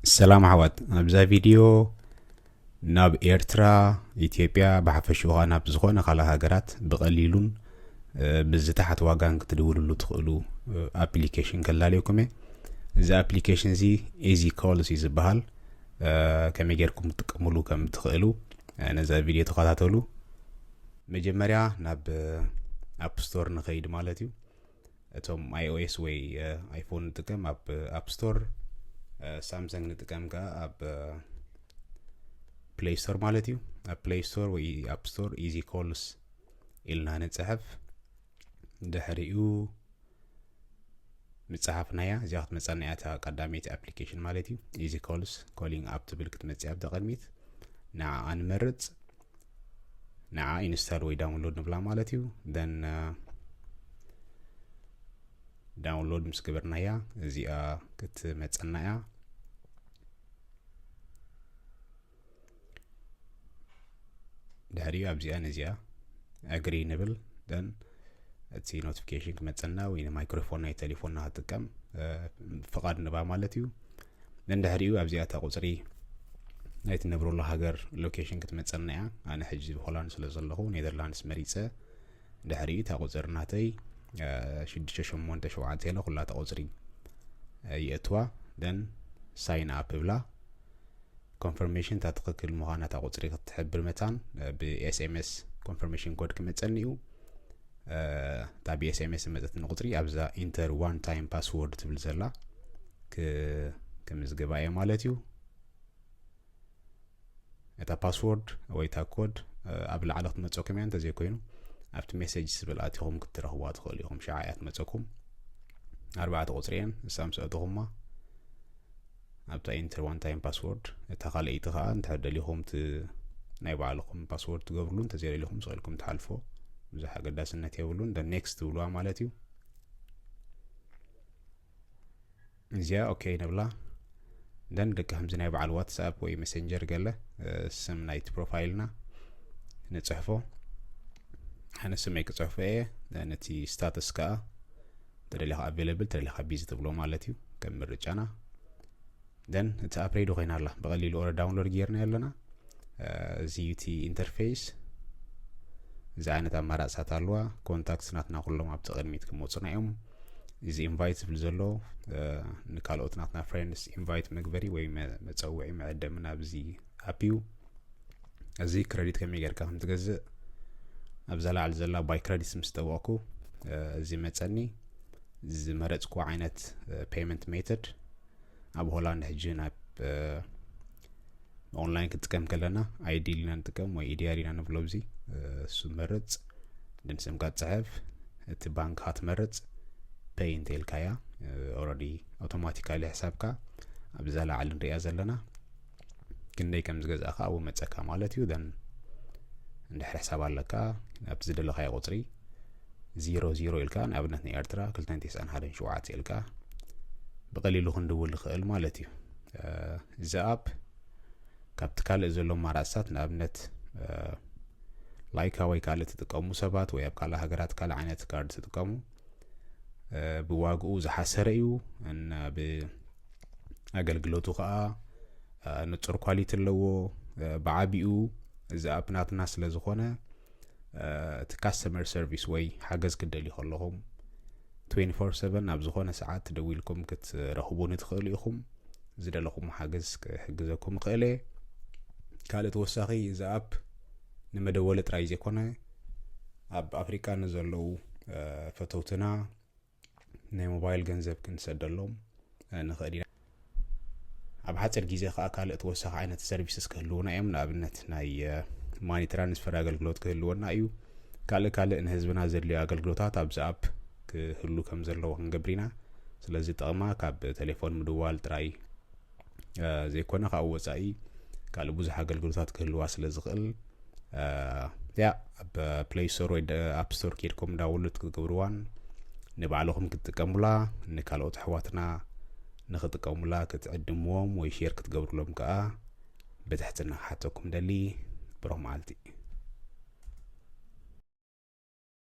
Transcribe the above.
ሰላም ኣሕዋት፣ ኣብዛ ቪድዮ ናብ ኤርትራ፣ ኢትዮጵያ፣ ብሓፈሽኡ ኸኣ ናብ ዝኾነ ካልእ ሃገራት ብቐሊሉን፣ እ፣ ብዝተሓት ዋጋን ክትድውልሉ ትኽእሉ፣ እ፣ ኣፕሊኬሽን ከላልየኩም እየ። እዚ ኣፕሊኬሽን እዚ ኢዚ ኮልስ እዩ ዝበሃል። እ፣ ከመይ ጌርኩም ክትጥቀምሉ ከም ትኽእሉ፣ እ፣ ነዛ ቪድዮ ተኸታተሉ። መጀመርያ ናብ፣ እ፣ ኣፕ ስቶር ንኸይድ ማለት እዩ። እቶም ኣይኦኤስ ወይ፣ እ፣ ኣይፎን ንጥቀም ኣብ ኣፕ ስቶር፣ እ፣ ሳምሰንግ ንጥቀም ከኣ ኣብ፣ እ፣ ፕሌይ ስቶር ማለት እዩ። ኣብ ፕሌይ ስቶር ወይ ኣፕ ስቶር ኢዚ ኮልስ ኢልና ንጽሕፍ። ድሕሪኡ ምጽሓፍናያ እዚኣ ክትመጸና እያ፣ እታ ቀዳመይቲ ኣፕሊኬሽን ማለት እዩ። ኢዚ ኮልስ ኮሊንግ ኣፕ ትብል ክትመጽእ እያ። ኣብ ቅድሚት ንዓኣ ንመርጽ። ንዓ ኢንስታል ወይ ዳውንሎድ ንብላ ማለት እዩ። Then፣ እ፣ ዳውንሎድ ምስ ገበርናያ እዚኣ ክትመጸና እያ። ድሕሪኡ ኣብዚኣ ነዚኣ ኣግሪ ንብል። Then እቲ ኖቲፊኬሽን ክመጸና ወይ ንማይክሮፎን ናይ ቴሌፎንና ክጥቀም፣ እ፣ ፍቓድ ንባ ማለት እዩ። Then ድሕሪኡ ኣብዚኣ እታ ቁጽሪ ናይ ትነብረሉ ሃገር ሎኬሽን ክትመጸና እያ። ኣነ ሕጂ ሆላንድ ስለ ዘለኹ ኔዘርላንድስ መሪጸ። ድሕሪኡ እታ ቁጽሪ ናተይ፣ እ፣ ሽዱሽተ ሸሞንተ ሸውዓተ ኢለ ኩላ እታ ቁጽሪ፣ እ፣ ይእትዋ። Then ሳይን ኣፕ እብላ። ኮንፈርሜሽን እታ ትኽክል ምዃና እታ ቁጽሪ ክትሕብር መታን፣ እ፣ ብ ኤስ ኤም ኤስ ኮንፈርሜሽን ኮድ ክመጸኒ እዩ። እ፣ እታ ብ ኤስ ኤም ኤስ ዝመጸትኒ ቁጽሪ ኣብዛ ኢንተር ዋን ታይም ፓስወርድ ትብል ዘላ ክ-፣ ክምዝግባ እየ ማለት እዩ። እታ ፓስወርድ ወይ እታ ኮድ፣ እ፣ ኣብ ላዕሊ ክትመጸኩም እያ። እንተዘይኮይኑ ኣብቲ ሜሴጅ ዝብል ኣቲኹም ክትረኽቡዋ ትኽእሉ ኢኹም። ሽዓ እያ ትመጸኩም። ኣርባዕተ ቁጽሪ እየን። ንሳ ምስ ኣእተኹማ ኣብታ ኢንተር ዋን ታይም ፓስወርድ፣ እታ ካልኣይቲ ከኣ እንተ ደሊኹም እቲ ናይ ባዕልኹም ፓስወርድ ትገብርሉ፣ እንተ ዘይደሊኹም ስቕ ኢልኩም ትሓልፎ። ብዙሕ ኣገዳስነት የብሉን። ደ ኔክስት ትብሉዋ ማለት እዩ። እዚኣ ኦኬ ንብላ። ደን ደቂ ከምዚ ናይ በዓል ዋትስኣፕ ወይ መሰንጀር ገለ፣ እ፣ ስም ናይቲ ፕሮፋይልና ንጽሕፎ። ኣነ ስመይ ክጽሕፎ እየ። ነቲ ስታተስ ከኣ ተደሊኻ ኣቬለብል፣ ተደሊኻ ቢዚ ትብሎ ማለት እዩ፣ ከም ምርጫና። ደን እቲ ኣፕ ሬዲ ኮይና ኣላ፣ ብቐሊሉ ኦረ ዳውንሎድ ጌርና ኣለና። እ፣ እዚ እዩ እቲ ኢንተርፌስ። እዚ ዓይነት ኣማራጽታት ኣለዋ። ኮንታክትስ ናትና ኩሎም ኣብቲ ቅድሚት ክመጹና እዮም። እዚ ኢንቫይት ዝብል ዘሎ፣ እ፣ ንካልኦት ናትና ፍሬንድስ ኢንቫይት መግበሪ ወይ መ-፣ መጸውዒ መዕደሚ ናብዚ ኣፕ እዩ። እዚ ክረዲት ከመይ ጌርካ ከም ትገዝእ ኣብዛ ላዕሊ ዘላ ባይ ክረዲትስ ምስ ጠወቕኩ፣ እ፣ እዚ መጸኒ። ዝመረጽኩ ዓይነት፣ እ፣ ፔመንት ሜተድ ኣብ ሆላንድ ሕጂ ናብ፣ እ፣ ኦንላይን ክትጥቀም ከለና ኣይዲል ኢና ንጥቀም ወይ ኢዲያር ኢና ንብሎ። ኣብዚ፣ እ፣ እሱ መርጽ፣ ድን ስምካ ትጽሕፍ፣ እቲ ባንክኻ ትመርጽ፣ ፔይ እንተ ኢልካያ፣ እ፣ ኦልሬዲ ኣውቶማቲካሊ ሕሳብካ ኣብዛ ላዕሊ ንሪኣ ዘለና ክንደይ ከም ዝገዛእካ ኣብኡ መጸካ ማለት እዩ። ደን እንድሕር ሕሳብ ኣለካ፣ ኣብቲ ዝደለኻዮ ቁጽሪ ዜሮ ዜሮ ኢልካ፣ ንኣብነት ናይ ኤርትራ ክልተ ተስዓን ሓደን ሸውዓተ ኢልካ ብቐሊሉ ክንድውል ንኽእል ማለት እዩ። እ፣ እዚ ኣፕ ካብቲ ካልእ ዘሎ ኣማራጽታት፣ ንኣብነት፣ እ፣ ላይካ ወይ ካልእ ትጥቀሙ ሰባት ወይ ኣብ ካልእ ሃገራት ካልእ ዓይነት ካርድ ትጥቀሙ፣ እ፣ ብዋግኡ ዝሓሰረ እዩ። እና ብኣገልግሎቱ ከኣ፣ እ፣ ንጹር ኳሊቲ ኣለዎ። እ፣ ብዓቢኡ እዚ ኣፕ ናትና ስለ ዝኾነ፣ እ፣ እቲ ካስተመር ሰርቪስ ወይ ሓገዝ ክትደልዩ ከለኹም ትዌንቲ ፎር ሰቨን ኣብ ዝኾነ ሰዓት ደዊልኩም ክትረኽቡኒ ትኽእሉ ኢኹም። ዝደለኹም ሓገዝ ክሕግዘኩም እኽእል እየ። ካልእ ተወሳኺ እዚ ኣፕ ንመደወሊ ጥራይ ዘይኮነ ኣብ ኣፍሪቃ ንዘለዉ፣ እ፣ ፈተውትና ናይ ሞባይል ገንዘብ ክንሰደሎም፣ እ፣ ንኽእል ኢና። ኣብ ሓፂር ግዜ ከዓ ካልእ ተወሳኺ ዓይነት ሰርቪስስ ክህልዉና እዮም። ንኣብነት ናይ፣ እ፣ ማኒ ትራንስፈር ኣገልግሎት ክህልወና እዩ። ካልእ ካልእ ንህዝብና ዘድልዩ ኣገልግሎታት ኣብዚ ኣፕ ክህሉ ከም ዘለዎ ክንገብር ኢና። ስለዚ ጥቕማ ካብ ቴሌፎን ምድዋል ጥራይ፣ እ፣ ዘይኮነ ካብኡ ወፃኢ ካልእ ብዙሕ ኣገልግሎታት ክህልዋ ስለ ዝኽእል፣ እ፣ ያ ኣብ ፕሌይ ስቶር ወይ ደ-፣ ኣፕ ስቶር ኬድኩም ዳውንሎድ ክትገብርዋን ንባዕልኹም ክትጥቀሙላ፣ ንካልኦት ኣሕዋትና ንኽጥቀሙላ ክትዕድምዎም ወይ ሼር ክትገብሩሎም ከዓ ብትሕትና ክሓተኩም ደሊ። ብሩኽ መዓልቲ።